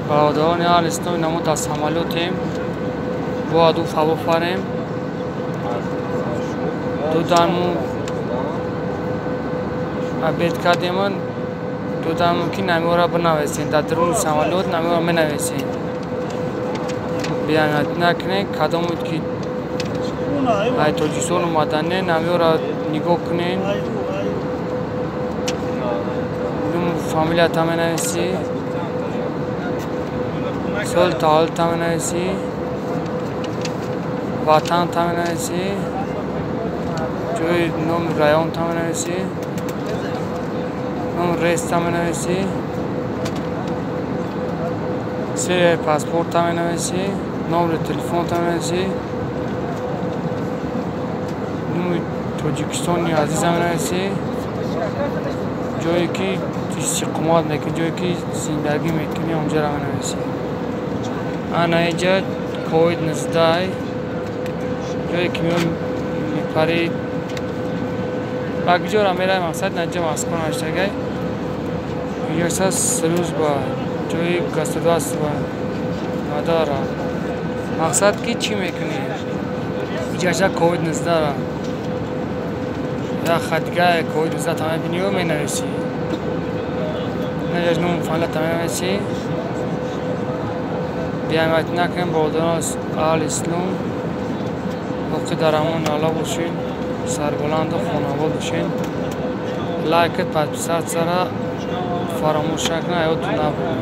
Бародарони аҳли ислом, намо дар самолётем, бояд Уфа бифарем. Дуданму обед кардеман, дуданму ки намеора бинависем. Дар дуруни самолёт намеора менависем. Биянат накунед, кадомуд ки ай Тоҷикистон омадане, намеора нигоҳ кунед. Фамилията менависӣ, соли таваллудта менависӣ, ватанта менависӣ, ҷои номи районта менависӣ, номи рейста менависӣ, серияи паспортта менависӣ, номери телефонта менависӣ, номи Тоҷикистони азиза менависӣ, ҷое ки истиқомат мекунӣ, ҷое ки зиндагӣ мекунӣ, онҷоро менависӣ. Ана инҷа ковид 19, ҷое ки меои мепарӣ, ба куҷора меравӣ, мақсад наҷа Москва навиштагай. Инҷо служба, ҷои государства надора. Мақсад ки чӣ мекунӣ? Иҷаша ковид 19-ра. Як хатгай ковид 19 та мебинию менависӣ. Наҷаш ному фамилията менависӣ. Биамият накунем, бародарон аҳли ислом, боқӣ дар амони Аллоҳ бошед, сарбаланду хонавод бошед. Лайкат, подписаться ра фаромӯш накунед, ҳаёту набуд.